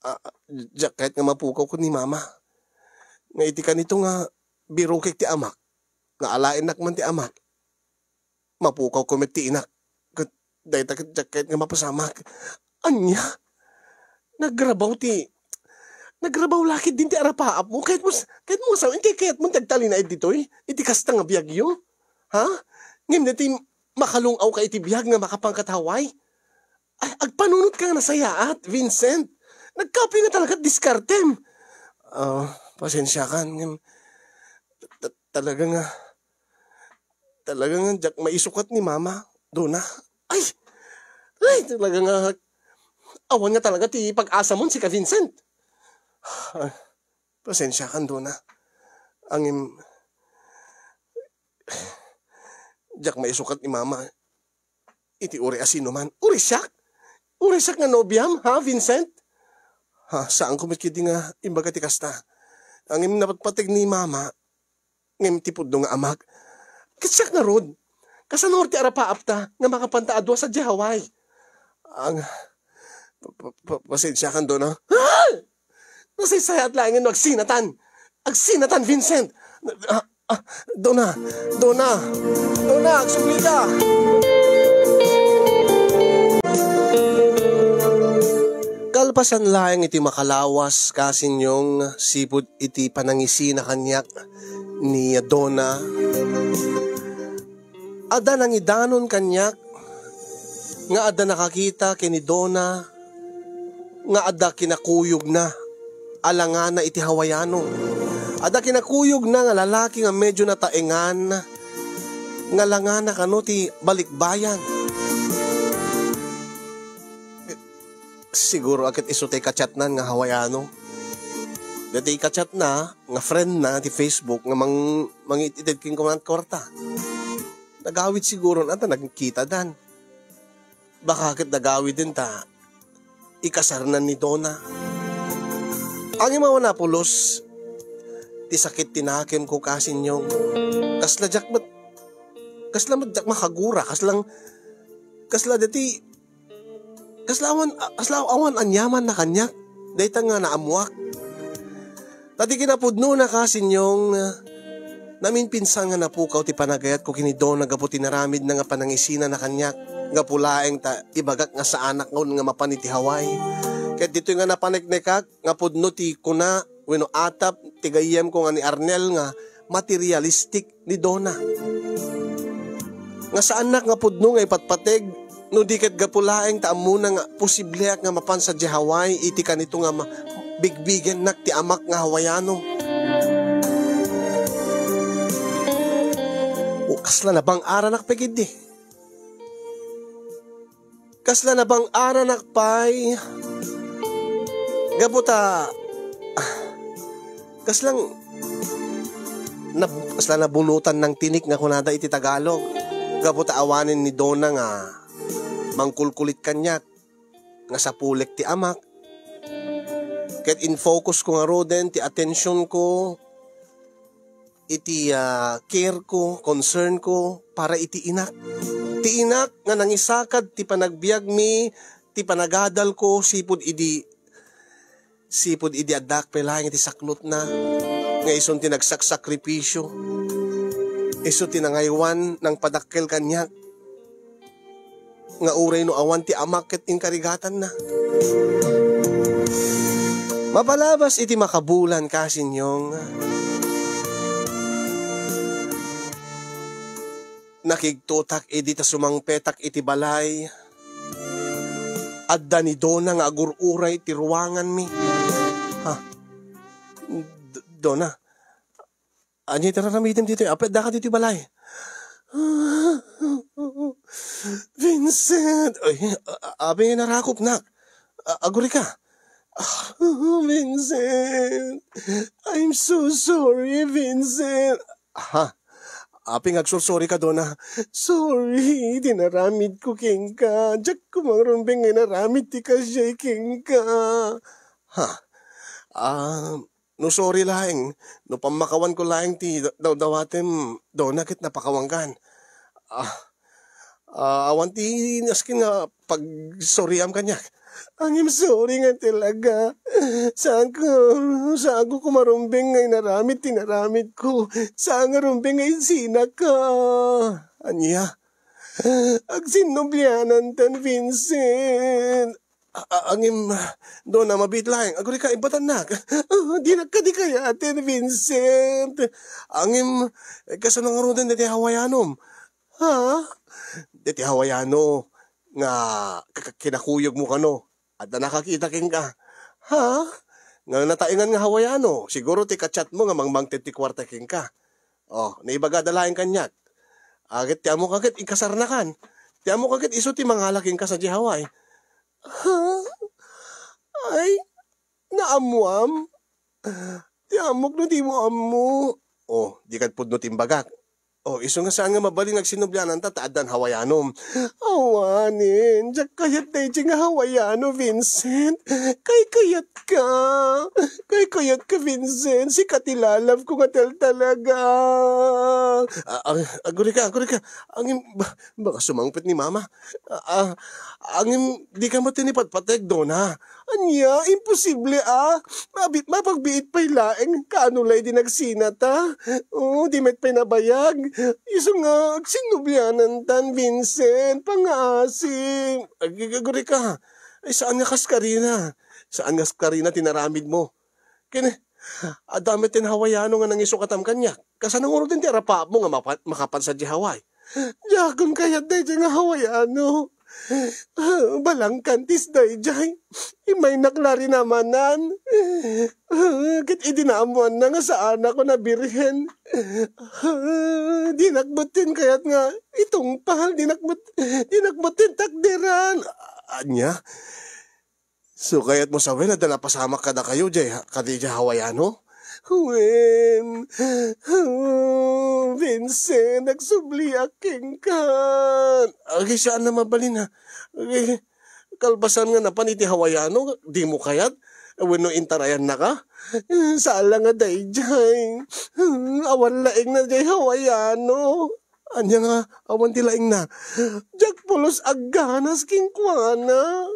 ah, diak kayat nga mapukawko ni Mama. Nga iti kanito nga birokek ti amak, nga alaennak man ti amak, mapukawko met ti inak. Ket dayta ket diak kayat nga mapasamak. Ania? Nagrabaw ti, nagrabaw la ketdin ti arapaapmo. Kayatmo s-, kayatmo nga sawen, kayatmo ti agtalinaed ditoy iti kasta nga biagyo? Ha? Ngem daytoy makalung-awka iti biag nga makapanka Hawaii? Ay, agpanunotka nga nasayaat, Vincent. Nagkape nga talaga ti diskartem. Ah, pasensiakan, ngem ta-, talaga nga, talaga nga diak maisukat ni Mama, Dona. Ay! Ay, talaga nga, awan nga talaga ti pag-asamon sika, Vincent. Pasensiakan, Dona. Ngem, diak maisukat ni Mama iti uray a sinuman. Uray siak? Uray siak nga nobiam, ha, Vincent? Ha, saanko met ketdi nga imbaga ti kasta. Ngem napatpateg ni Mama, ngem ti pudno nga amak. Ket siak ngarud, kasano ti arapaapta nga makapanta a dua sadiay Hawaii? Ang, pa-, pa-, pa-, pasensiakan, Dona. Ah! Nasaysayat laengen no agsinatan. Agsinatan, Vincent! Ah, ah, Dona! Dona! Dona, agsublika! Kalpasan laeng iti makalawas, Kasinyong, sipud iti panangisina kaniak ni Dona, adda nangidanon kaniak nga adda nakakita ken ni Dona nga adda kinakuyogna a langana iti Hawaiano. Adda kinakuyogna nga lalaki nga medyo nataengan nga langana kano ti balikbayan. Siguro a ket isu ti kachatnan nga Hawaiano. Daytoy kachatna nga friend na ti Facebook nga mang-, mangit-ited kenkuana ti kuarta. Nagawid siguro na ta nagkitadan. Baka ket nagawiden ta ikasarnan ni Dona. Ngem awan a pulos ti sakit ti nakemko, Kasinyong. Kasla diak met, kasla met diak makagura, kaslang, kasla dati, kasla awan, kasla awan aniamanna kaniak. Dayta nga naammoak. Ta ti kinapudnona, Kasinyong, naminpinsan nga napukaw ti panagayatko ken ni Dona gapu ti naramidna nga panangisinana kaniak. Gapu laeng ta ibagak nga saanak nga mapan iti Hawaii. Ket ditoy nga napaneknekak nga pudno ti kuna wenno atap ti gayyemko nga ni Arnel nga materialistic ni Dona. Nga saannak nga pudno nga ipatpateg, no di ket gapu laeng ta ammona nga posibliak nga mapan sadiay Hawaii iti kanito nga ma-, bigbigennak ti amak nga Hawaiano. O, kasla nabang-aranak pay ketdi. Kasla nabang-aranak pay. Gapu ta, ah, kaslang nab-, kasla nabulutan ng tinik nga kunada iti Tagalog. Gapu ta awanen ni Dona nga mangkulkulit kaniak, nga sapulek ti amak. Ket in-focus ko ngaruden ti attention ko iti, ah, care ko, concern ko para iti inak. Ti inak nga nangisakad ti panagbiagmi, ti panagadalko sipud idi, sipud idi addaak pay laeng iti saklotna, nga isun ti nagsaksakripisyo, isu ti nangaywan, nangpadakkel kaniak. Nga uray no awan ti amak ket inkarigatanna. Mapalabas iti makabulan, Kasinyong, nakigtotak idi ta sumangpetak iti balay. Adda ni Dona nga agur-uray ti ruanganmi. Ha? D-, Dona, ania ti raramidem ditoy? Apay addaka ditoy balay? Vincent! Ay, a-, a-, apay nga narakopnak? A-, agurika. Vincent! I'm so sorry, Vincent! Ha? Apay nga agsorsorika, Dona? Sorry, ti naramidko kenka. Diak koma rumbeng nga inaramid ti kasiay kenka. Ha? Ah, No sorry laeng, no pammakawanko laeng ti da-, dawdawatem, Dona, ket napakawankan. Ah, ah, awan ti nasken nga pagsoriam kaniak. Ngem sorry nga talaga. Saanko, saanko koma rumbeng nga inaramid ti naramidko. Saan nga rumbeng nga insinaka. Ania? Agsinnoblianantan, Vincent. A-, a-, angem, Dona, mabiit laeng. Agurika, ibbatannak. Ah, dinak kadi kayaten, Vincent. Angem, eh, kasano ngaruden daytoy Hawaianom? Ha? Daytoy Hawaiano nga ka-, ka-, kinakuyogmo kano. Adda nakakita kenka. Ha? Nga nataengan nga Hawaiano. Siguro ti ka-chat mo nga mangmangted ti kuarta kenka. Oh, naibagada laeng kaniak. Aget ti ammoka ket ikasarnakan. Ti ammoka ket isu ti mangala kenka sadiay Hawaii. Ha? Ay, naammoam? Ti ammok no dimo ammo. Oh, dika pudno ti imbagak. Oh, isu nga saan nga mabalin nga agsinnubliananta ta addan Hawaiano. Awanen, diak kayat daydiay nga Hawaiano, Vincent. Kaykayatka. Kaykayatka, Vincent. Sika ti lalabko nga tal-, talaga. Ah, ah, agurika, agurika. Angin, ba-, baka sumangpet ni Mama. Ah, ah, angin, dika met ipatpateg, Dona. Ania, imposible a. Mabit-, mapagbiit pay laeng, kaano la idi nagsinata? Oh, di met pay nabayag. Isu nga, agsinnublianantan, Vincent, pangasim. Ag-, ag-, agurika. Ay, saan nga kas karina? Saan nga kas karina ti naramidmo? Ken, adda met ti Hawaiano nga nangisukatam kaniak. Kasano ngaruden ti arapatmo nga mapa-, makapansa di Hawaii? Diakon kayat daydiay nga Hawaiano. Balangkantis daydiay. Imaynak la rinamanan. Ket idi naammoanna nga saanakon a birhen, dinak met kayat nga itungpal, dinak met, dinak met takderan. Ania? So, kayatmo sawen, adda napasamak kadakayo, jay, kadi jay Hawaiano? Wen, Vincent, agsubliak kenka. Agay, saan nga mabalin, ha? Agay, kalpasan nga napan iti Hawaiano, dimo kayat? Wenno intarayannaka? Saan la nga daydiay. Awan laeng na jay Hawaiano. Ania nga awan ti laingna? Diak pulos agganas kenkuana.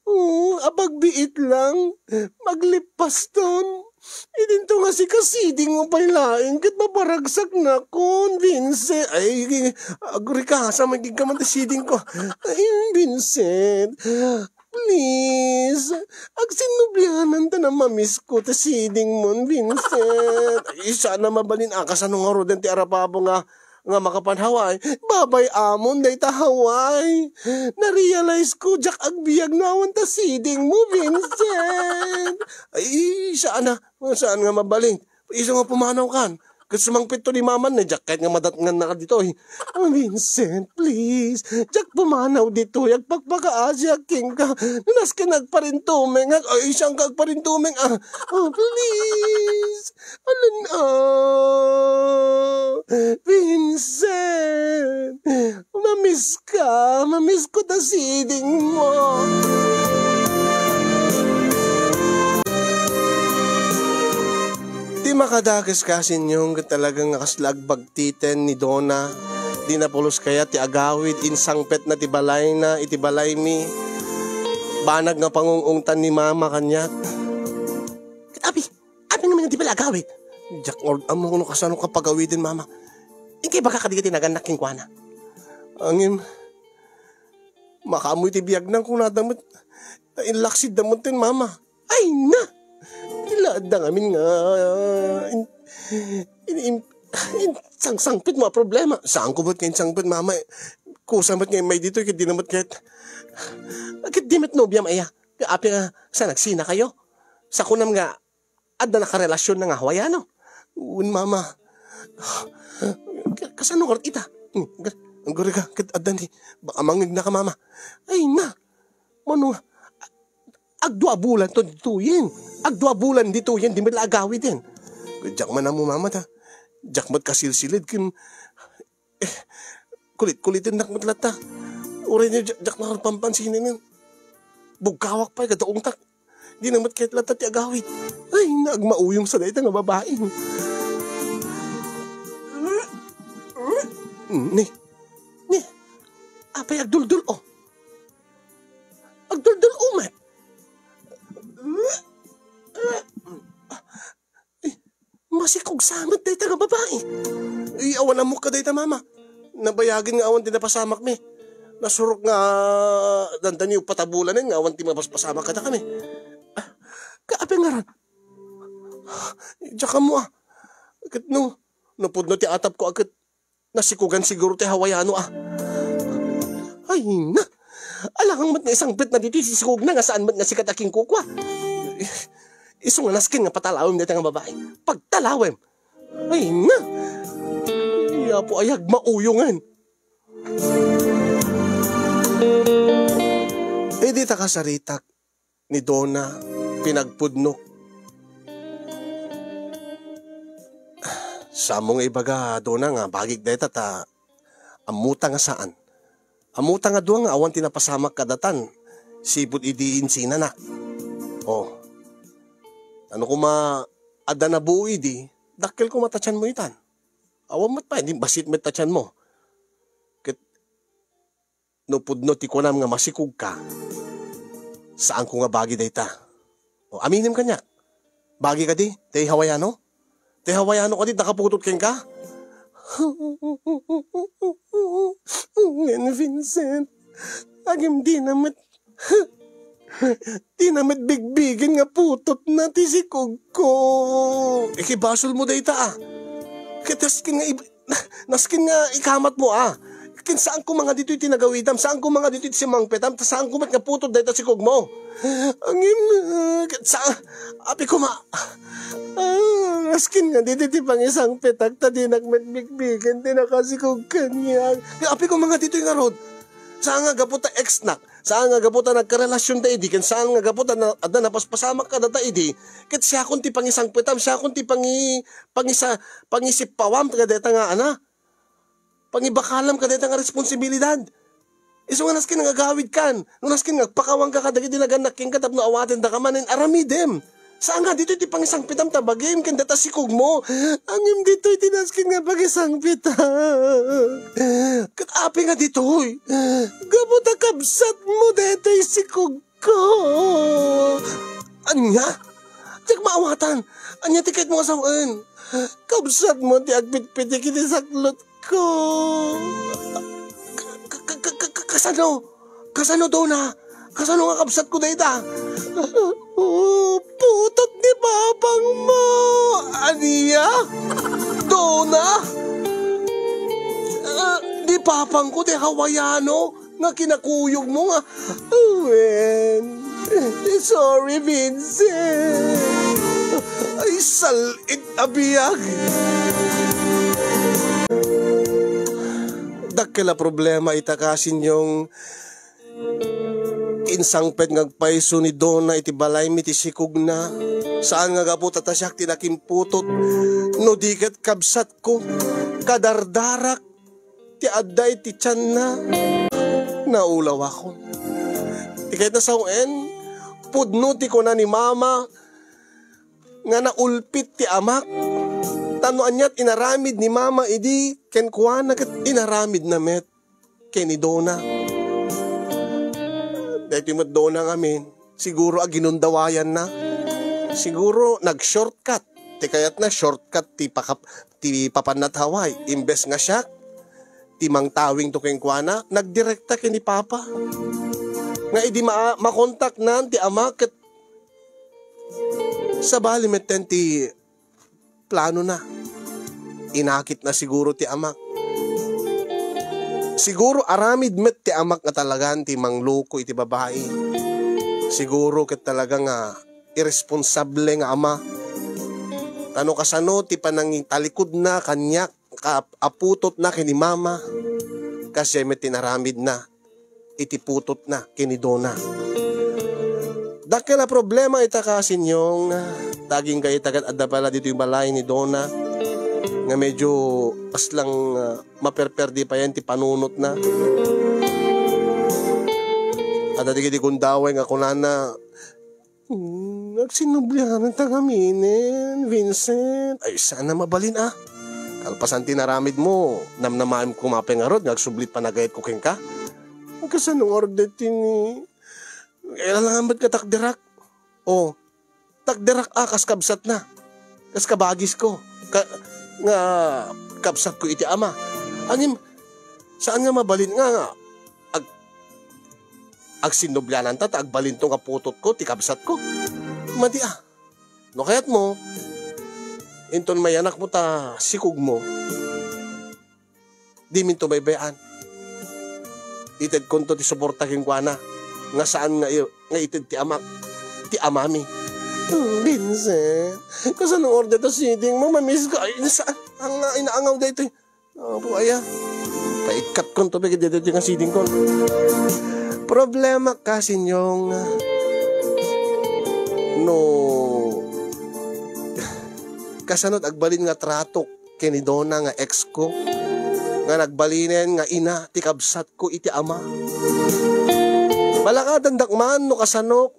Oo, apagbiit lang. Maglippaston. Idinto nga sika, sidingmo pay laeng ket maparagsaknakon, Vincent. Ay, agurika, sa magigkaman ti sidingko. Ay, Vincent. Please, agsinnublianan ta na mamisko ta sidingmon, Vincent. Ay, saan nga mabalin a, kasano ngaruden ti arapatmo nga, nga makapan Hawaii? Babay amon dayta Hawaii. Narealize ko, diak agbiag no awan ta sidingmo, Vincent. Ay, saan a, saan nga mabalin. Isu nga pumanawkan. Ket sumangpetto ni Mama, ne, diak kayat nga madatngannaka ditoy. Oh, Vincent, please. Diak pumanaw ditoy. Agpakpakaasiak kenka. No nasken nga agparintumeng, ag-, ay, saan ka agparintumeng, ah. Oh, please. Alan, ah. Vincent. Mamiss ka, mamiss ko ta sidingmo. Ti makadakes kasin, Nyong, ket talaga nga kasla agbagtiten ni Dona. Di na pulos kayat ti agawid, insangpetna ti balayna iti balaymi. Banag nga pangung-ungtan ni Mama kaniak. Abi, Apay ngamin nga di pay la agawid? Diak ngarud ammo no kasano ka pagawiden, Mama. Inkay baga kadi ti nagannak kenkuana. Ngem, makaammo iti biagna, kunada met, ta inlaksidda met ken Mama. Ay na! Ti la adda ngamin nga, in-, in-, in-, insangsangpetmo a problema. Saanko met nga insangpet, Mama. Kusa met nga immay ditoy, ket di na met ket, ket di met nobiam aya. Apay nga, sa nagsinakayo? Sa kunam nga, adda nakarelasionna nga Hawaiano? Wen, Mama. Ka-, kasano ngarud ita? Hmm, ga-, agurika, ket adda ni, baka mangignaka, Mama. Ay na! Mano nga, agdua bulan to ditoyen. Agdua bulan ditoyen, di met la agawiden. Diak man ammo, Mama, ta. Diak met kasilsilid ken, eh, kulit-kulitennak met latta. Uray ni diak, diak nakapampansin nen. Bugkawak pay, kada ungtak. Di na met kayat latta ti agawid. Ay, nagmauyong sa dayta nga babai. Ni, ni, apay agduldul-o? Agduldul-o met. Ay, masikog sa met dayta nga babai. Ay, awan ammok kadayta, Mama. Nabayagen nga awan ti napasamakmi. Nasurok nga dandani uppat a bulanen nga awan ti mapaspasamak kadakami. Ah, kaapay ngarud? Diak ammo, ah. Ket no, no pudno ti atapko a ket nasikogan siguro ti Hawaiano, ah. Ay na! Alangan met nga isangpetna ditoy ti sikogna nga saan met nga sika ti akinkukua. Isu nga nasken nga patalawem dayta nga babai. Pagtalawem! Ay na! Ay, Apo, ay agmauyongen. Idi ta kasaritak, ni Dona, pinagpudnok. Saanmo nga ibaga, Dona, nga bagik dayta ta ammota nga saan. Ammota nga dua nga awan ti napasamak kadatan, sipud idi insinanak. O, ano koma adda nabuo idi, dakkel koma ta tianmo itan. Awan met pay, di bassit met ta tianmo. Ket no pudno ti kunam nga masikogka, saanko nga bagi dayta. O, aminem kaniak. Bagi kadi, ti Hawaiano? Ti Hawaiano kadi, nakaputot kenka? Wen, Vincent, agim dina met, dina met bigbigen nga putotna ti sikogko. Ikibasolmo dayta, a. Ket askin nga ib-, Nasken nga ikamatmo, a. Ken saanko nga ditoy ti nagawidam, saanko nga ditoy ti simangpetam, ta saanko met nga putot dayta sikogmo. Agim, ket sa, apay koma. A, nasken nga ditoy ti pangisangpetak, ta dinak met bigbigen ti nakasikog kaniak. Apay koma nga ditoy ngarud. Saan nga gapu ta ex-nak, saan nga gapu ta nagkarelasionta idi, ken saan nga gapu ta na, adda napaspasamak kadata idi, ket siakon ti pangisangpetam, siakon ti pangi-, pangisa-, pangisipawam kadayta nga, ana, pangibakalam kadayta nga responsibilidad. Isu nga nasken nga agawidkan, no nasken nga agpakawanka kadagiti nagannak kenka tapno awatendaka manen aramidem. Saan nga ditoy ti pangisangpetam ta bagim ken data sikogmo. Agim ditoy ti nasken nga pangisangpetam. Ket apay nga ditoy? Gapu ta kabsatmo daytoy sikog ko. Ania? Diak maawatan. Ania ti kayatmo nga sawen? Kabsatmo ti agpitpitik iti saklotko. Ka-, ka-, ka-, ka-, ka-, kasano? Kasano, Dona? Kasano nga kabsatko dayta? Oh, putot ni papangmo. Ania? Dona? Ah, ni papangko ti Hawaiano nga kinakuyogmo nga, wen. Sorry, Vincent. Ay, sal-it a biag. Dakkel a problema ita, kasinyo, nga insangpet nga agpayso ni Dona iti balaymi ti sikogna. Saan nga gapu ta siak ti nakimputot, no di ket kabsatko, kadardarak ti adda iti tianna. Naulawakon. Ti kayatna sawen, pudno ti kuna ni Mama nga naulpit ti amak. Ta no aniat inaramid ni Mama idi kenkuana, ket inaramidna met ken ni Dona. Daytoy met Dona ngamin, siguro aginundawayanna. Siguro nag-shortcut. Ti kayatna, shortcut ti pakap-, ti papanna Hawaii. Imbes nga siak ti mangtawingto kenkuana, nagdirekta ken ni Papa. Nga idi ma-, makontaknan ti ama ket sabali metten ti planona. Inakitna siguro ti amak. Siguro aramid met ti amak nga talagan ti mangloko iti babai. Siguro ket talaga nga irresponsable nga ama. Ta no kasano ti panangitalikudna kaniak, ka-, a putotna ken ni Mama, kas met ti inaramidna iti putotna ken ni Dona. Dakkel a problema ita, kasinyong, ta agingga ita ket adda pay la ditoy balay ni Dona nga medyo kasla, ah, maperperdi payen ti panunotna. Adda dagiti gundaway nga kunana, "Hmm, agsinnubliananta ngaminen, Vincent." Ay, saan a mabalin, a. Kalpasan ti inaramidmo, namnamaem koma pay ngarud nga agsublit panagayatko kenka. Kasano nga order ti ni-, kailangan met nga takderak? O, takderak a kas kabsatna. Kas kabagisko. Ka-, nga kabsatko iti ama. Ngem, saan nga mabalin nga, nga ag-, agsinnubliananta ta agbalinto nga putotko ti kabsatko? Madi a. No kayatmo, inton mayanakmo ta sikogmo, diminto baybay-an. Itedkonto ti suporta kenkuana nga saan nga i-, nga ited ti amak, ti amami. Hmm, Vincent, kasano order ta sidingmo? Mamiss ko. Ay, saan? Ang, ah, inaangaw daytoy. Apo, aya. Paikkat kon to, pagid dito nga siding kon. Problema, kasinyong, no kasano ti agbalin nga tratok ken ni Dona nga ex ko, nga nagbalinen nga ina ti kabsatko iti ama. Balakadandak man no kasano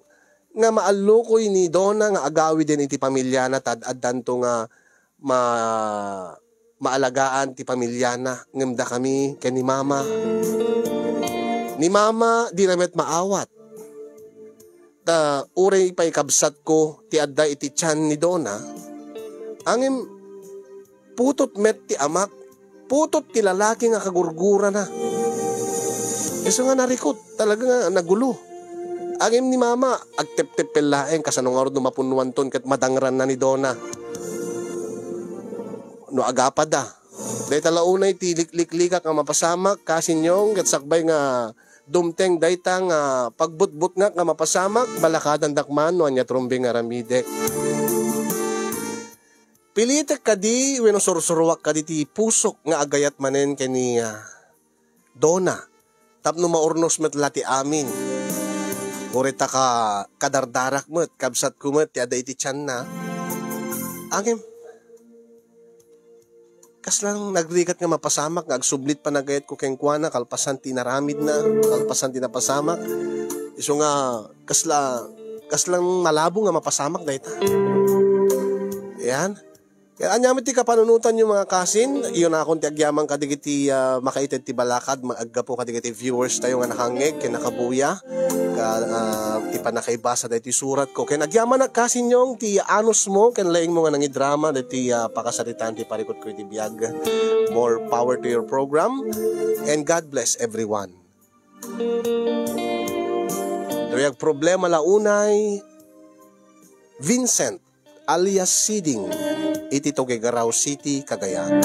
nga maallukoy ni Dona nga agawiden iti pamiliana ta ad-addanto nga ma-, maalagaan ti pamiliana, ngem dakami ken ni Mama. Ni Mama, dina met maawat. Ta uray pay kabsatko ti adda iti tian ni Dona, ngem putot met ti amak, putot ti lalaki nga kagurgurana. Isu nga narikot, talaga nga nagulo. Ngem ni Mama, agtepteppel laeng, kasano ngarud no mapunnuanton ket madangranna ni Dona. No agapada. Dayta la unay ti likliklikak nga mapasamak, kasinyong, ket sakbay nga dumteng dayta nga pagbutbutngak nga mapasamak, balakadandak man no ania ti rumbeng nga aramidek. Pilitek kadi wenno sursuruak kadi ti pusok nga agayat manen ken ni, ah, Dona tapno maurnos met la ti amin. Uray ta ka-, kadardarak met, kabsatko met ti adda iti tianna. Ngem, kasla nagrigat nga mapasamak nga agsublit panagayatko kenkuana, kalpasan ti inaramidna, kalpasan ti napasamak. Isu nga kasla, kasla malabo nga mapasamak dayta. Yan. Ket ania met ti kapanunotanyo, mga kasin, iyunakon ti agyaman kadagiti, ah, makaited ti balakad, ma-, aggapu kadagiti viewers tayo nga nakangngeg ken nakabuya, ka, ah, ti pannakaibasa daytoy suratko. Ken agyamanak, kasinyong, ti anusmo ken laengmo nga nangidrama daytoy, ah, pakasaritaan ti parikutko iti biag. More power to your program, and God bless everyone. Daytoy agproblema la unay, Vincent alias Siding, iti Tuguegarao City, Cagayan.